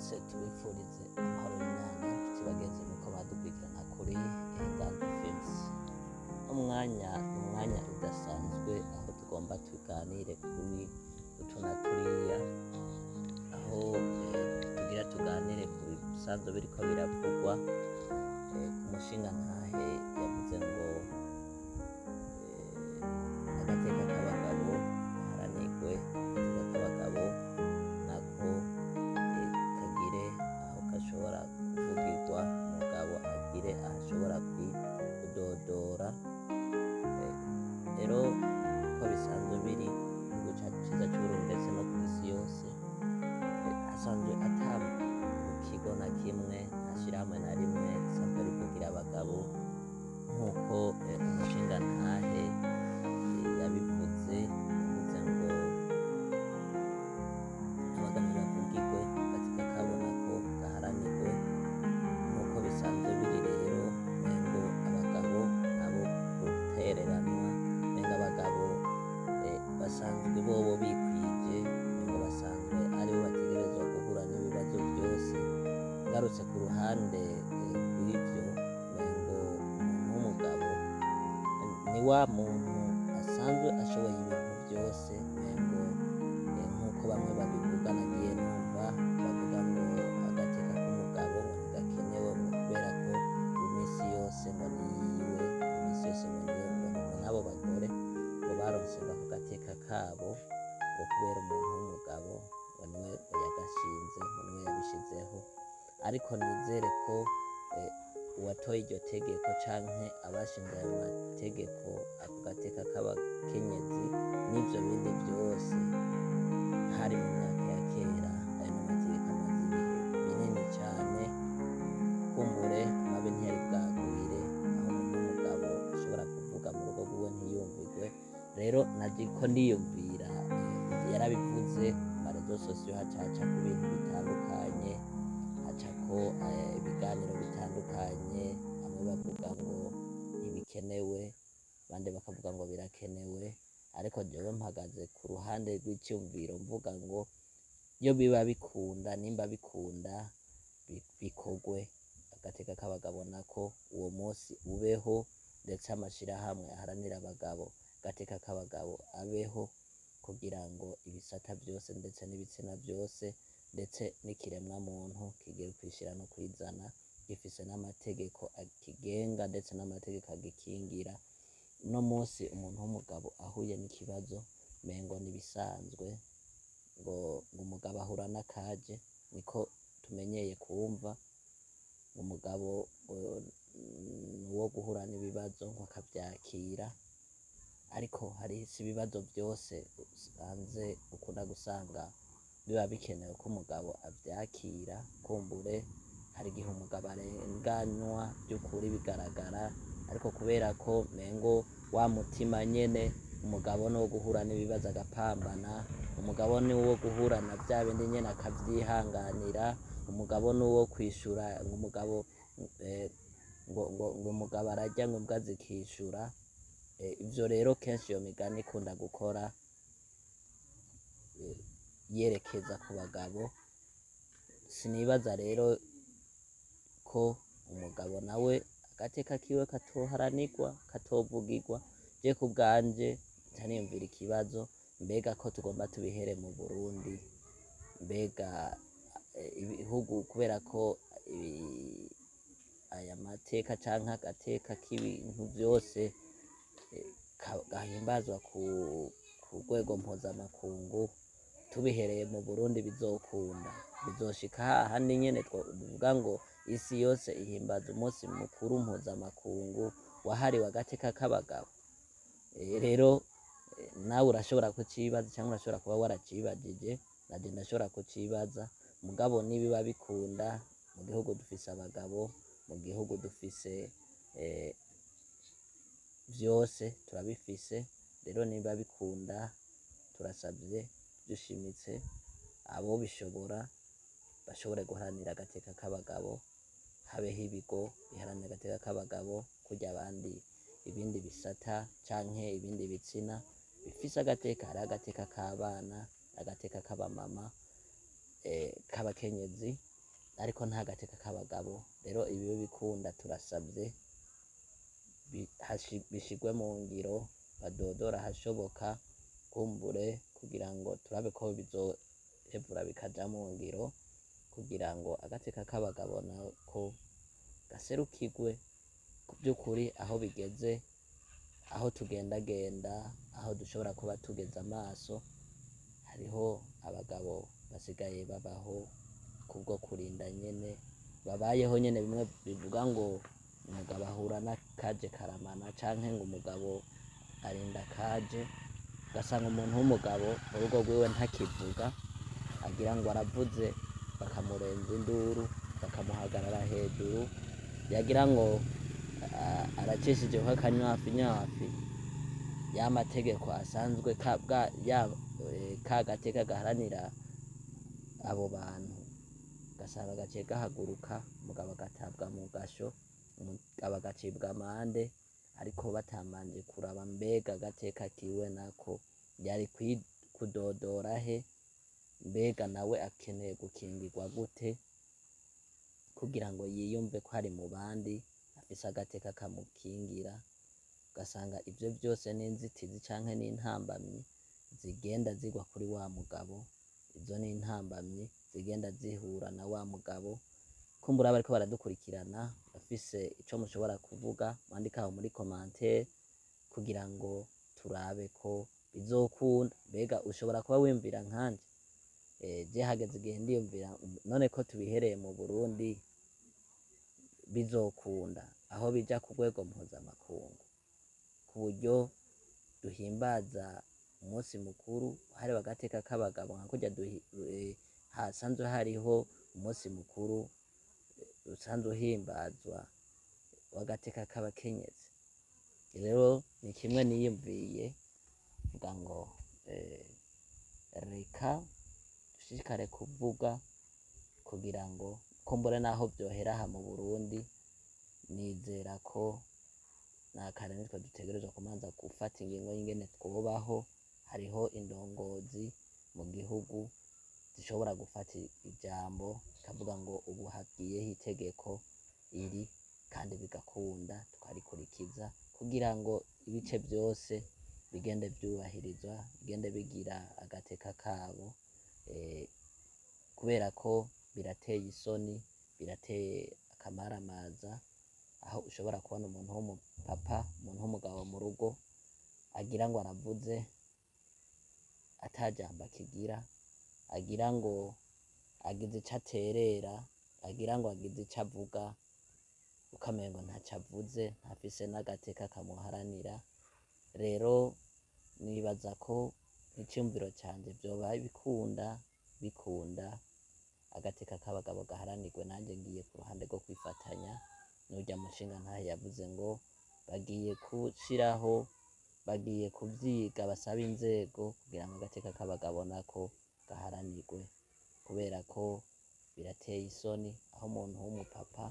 Mwese tubifurize amahoro y'Imana, nshuti bagenzi, nuko badukurikirana kuri Nganji Films. Umwanya ni umwanya udasanzwe aho tugomba tuganire kuri utu na turiya, aho tugira tuganire ku bisanzwe biriko biravugwa ku mushingantahe yavuze ngo agateka k'abagabo gaharanirwe, agateka k'abagabo nako kagire aho gashobora kuvugirwa, umugabo agire aho ashobora kudodora. Rero uko bisanzwe biri mu gihugu cacu ciza c'Uburundi ndetse no kw'isi yose, hasanzwe ata kigo na kimwe, nta shirahamwe na rimwe risanzwe rivugira abagabo nk'uko umushingantahe yabivuze. Yavuze ngo abagabo bavugirwe, agateka kabo nako gaharanirwe. Nk'uko bisanzwe biri rero, umengo abagabo nabo gutereranwa, umengo abagabo basanzwe bobo bikwije, umengo basanzwe aribo bategerezwa guhura n'ibibazo vyose. Ngarutse ku ruhande rw'ivyo, umengo umuntu w'umugabo ni wa muntu asanzwe ashoboye ibintu vyose. Umengo nk'uko bamwe babivuga, nagiye numva bavuga ngo agateka k'umugabo ngo ntigakenewe, ngo kubera ko imisi yose ngo ni yiwe, imisi yose ngo niwe, ngo n'abo bagore ngo baronse ngo ako gateka kabo ngo kubera umuntu w'umugabo ngo niwe ngo yagashinze, ngo niwe yabishizeho. Ariko nizere ko uwatoye iryo tegeko canke abashinze ayo mategeko, ako gateka k'abakenyezi n'ivyo bindi vyose, hari mu myaka ya kera. Ayo n'amategeko amaze ibihe binini cane, kumbure amabi ntiyari bwagwire aho umuntu w'umugabo ashobora kuvuga mu rugo rwiwe ntiyumvirwe. Rero nariko ndiyumvira, yarabivuze ku ma réseaux sociaux, haca hacako ibintu bitandukanye, hacako ibiganiro bitandukanye. Bamwe bavuga ngo ntibikenewe, abandi bakavuga ngo birakenewe. Ariko jewe mpagaze ku ruhande rw'iciyumviro mvuga ngo iyo biba bikunda, nimba bikunda, bikorwe, agateka k'abagabo nako uwo munsi ubeho, ndetse amashirahamwe aharanira abagabo, agateka k'abagabo abeho, kugira ngo ibisata vyose ndetse n'ibitsina vyose ndetse n'ikiremwa muntu kigire ukwishira no kwizana, gifise n'amategeko akigenga ndetse n'amategeko agikingira. Uno munsi umuntu w'umugabo ahuye n'ikibazo, mengo nibisanzwe, ngo umugabo ahura n'akaje, niko tumenyeye kumva. Umugabo nuwo guhura n'ibibazo ngo akavyakira, ariko hari si ibibazo vyose usanze ukunda gusanga biba bikenewe ko umugabo avyakira. Kumbure hari igihe umugabo arenganywa vy'ukuri bigaragara, ariko kubera ko mengo wa mutima nyene, umugabo nuwo guhura n'ibibazo agapambana, umugabo niwo guhura na vya bindi nyene akavyihanganira, umugabo nuwo kwishura, ngo umugabo ngo umugabo ararya ngo imbwa zikishura. Ivyo rero kenshi iyo migani ikunda gukora yerekeza ku bagabo. Sinibaza rero ko umugabo nawe agateka kiwe katoharanirwa, katovugirwa. Je ku bwanje nca niyumvira ikibazo: mbega ko tugomba tubihere mu Burundi, mbega ibihugu, kubera ko aya mateka canke agateka k'ibintu vyose gahimbazwa ku rwego mpuzamakungu, tubihereye mu Burundi bizokunda, bizoshika hahandi nyene twovuga ngo isi yose ihimbaza umunsi mukuru mpuzamakungu wahariwe agateka k'abagabo? Rero nawe urashobora kucibaza canke urashobora kuba waracibajije, naje ndashobora kucibaza. Mugabo nibiba bikunda, mu gihugu dufise abagabo, mu gihugu dufise vyose turabifise. Rero niba bikunda, turasavye dushimitse abo bishobora bashobore guharanira agateka k'abagabo, habeho ibigo biharanira agateka k'abagabo kurya abandi ibindi bisata canke ibindi bitsina bifise agateka. Hariho agateka k'abana, agateka k'abamama, k'abakenyezi. Ariko nta gateka k'abagabo. Rero ibi bikunda, turasabye bishigwe mu ngiro, badodora ahashoboka, kumbure kugira ngo turabe ko bizohevura bikaja mu ngiro, kugira ngo agateka k'abagabo nako gaserukirwe ku by'ukuri. Aho bigeze, aho tugendagenda, aho dushobora kuba tugeze amaso, hariho abagabo basigaye babaho kubwo kurinda nyene, babayeho nyene bimwe bivuga ngo umugabo ahura n'akaje karamana, canke ngo umugabo arinda akaje. Ugasanga umuntu w'umugabo mu rugo rwiwe ntakivuga, agira ngo aravuze bakamurenza induru, bakamuhagarara hejuru, yagira ngo aracishijeho akanywafinywafi ya mategeko asanzwe ka, bwa, ya, ka gateka gaharanira abo bantu, ugasanga gaciye gahaguruka, umugabo agatabwa mu gasho, umugabo agacibwa amande, ariko batabanje kuraba mbega agateka kiwe nako yari kudodora he, mbega nawe akeneye gukingirwa gute kugira ngo yiyumve ko ari mu bandi, afise agateka kamukingira. Ugasanga ivyo vyose n'inzitizi canke n'intambamyi zigenda zigwa kuri wa mugabo. Izo ni intambamyi zigenda zihura na wa mugabo. Kumbura bariko baradukurikirana bafise ico mushobora kuvuga, mwandike aho muri commentaire kugira ngo turabe ko bizokunda. Mbega ushobora kuba wiyumvira nkanje? Je hageze igihe ndiyumvira, none ko tubihereye mu Burundi bizokunda aho bija ku rwego mpuzamakungu, ku buryo duhimbaza umunsi mukuru wahariwe agateka k'abagabo nka kurya hasanzwe hariho umunsi mukuru usanzwe uhimbazwa w'agateka k'abakenyezi. Rero ni kimwe niyumviye mvuga ngo reka dushishikare kuvuga kugira ngo kumbure naho vyohera aha mu Burundi, nizera ko nakare nitwe dutegerezwa kumanza gufata ingingo y'ingene twobaho. Hariho indongozi mu gihugu zishobora gufata ijambo ikavuga ngo ubu hagiyeho itegeko iri, kandi bigakunda tukarikurikiza, kugira ngo ibice vyose bigende vyubahirizwa, bigende bigira agateka kabo, kubera ko birateye isoni, birateye akamaramaza aho ushobora kubona umuntu w'umupapa, umuntu w'umugabo mu rugo agira ngo aravuze ata jambo akigira, agira ngo agize ico aterera, agira ngo agize ico avuga, ukamengo ntaco avuze, ntafise n'agateka kamuharanira. Rero nibaza ko iciyumviro canje vyoba bikunda bikunda agateka k'abagabo gaharanirwe. Nanje ngiye ku ruhande rwo kwifatanya n'urya mushingantahe yavuze ngo bagiye gushiraho, bagiye kuvyiga, basaba inzego kugira ngo agateka k'abagabo nako gaharanirwe, kubera ko birateye isoni aho umuntu w'umupapa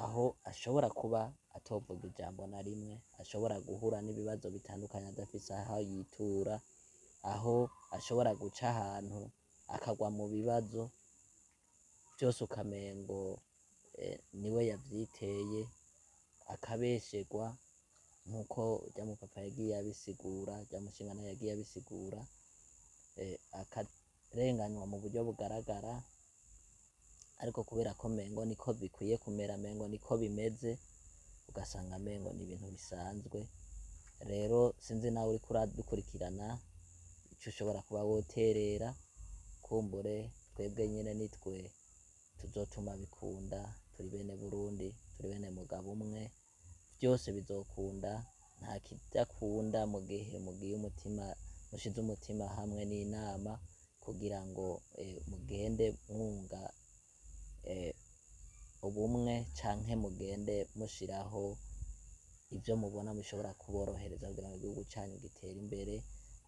aho ashobora kuba atovuga ijambo na rimwe, ashobora guhura n'ibibazo bitandukanye adafise aho yitura, aho ashobora guca ahantu akagwa mu bibazo vyose ukamengo niwe yavyiteye, akabesherwa nkuko urya mupapa yagiye abisigura, urya mushingantahe yagiye abisigura, akarenganywa mu buryo bugaragara, ariko kubera ko mengo niko bikwiye kumera, mengo niko bimeze, ugasanga mengo ni ibintu bisanzwe. Rero sinzi nawe uriko uradukurikirana ico ushobora kuba woterera. Kumbure twebwe nyene nitwe tuzotuma bikunda, turi bene Burundi, turi bene mugabo umwe, vyose bizokunda, nta kidakunda mu gihe mugiye umutima, mushize umutima hamwe n'inama kugira ngo mugende mwunga ubumwe, canke mugende mushiraho ivyo mubona bishobora kuborohereza kugira ngo igihugu canyu gitere imbere.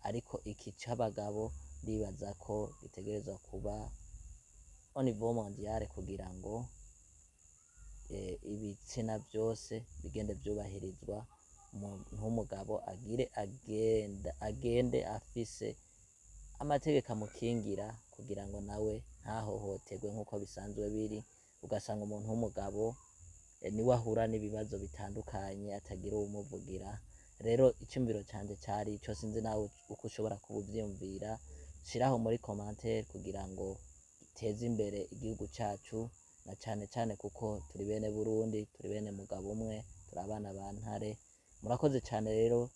Ariko iki c'abagabo ndibaza ko gitegerezwa kuba au niveau mondial kugira ngo ibitsina vyose bigende vyubahirizwa, umuntu w'umugabo agire agenda agende afise amategeko amukingira kugira ngo nawe ntahohoterwe nk'uko bisanzwe biri. Ugasanga umuntu w'umugabo niwe ahura n'ibibazo bitandukanye, atagira uwumuvugira. Rero iciyumviro canje cari ico, sinzi nawe uko ushobora kuba uvyiyumvira. Shiraho muri commentaire kugira ngo duteze imbere igihugu cacu, na cane cane kuko turi bene Burundi, turi bene mugabo umwe, turi abana ba Ntare. Murakoze cane. Rero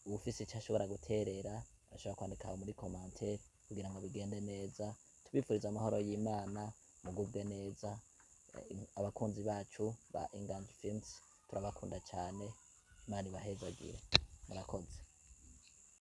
uwufise ico ashobora guterera ashobora kwandika aho muri commentaire kugira ngo bigende neza. Tubifuriza amahoro y'Imana, mugubwe neza. Abakunzi bacu ba Inganji Films, turabakunda cane. Imana ibahezagire, murakoze.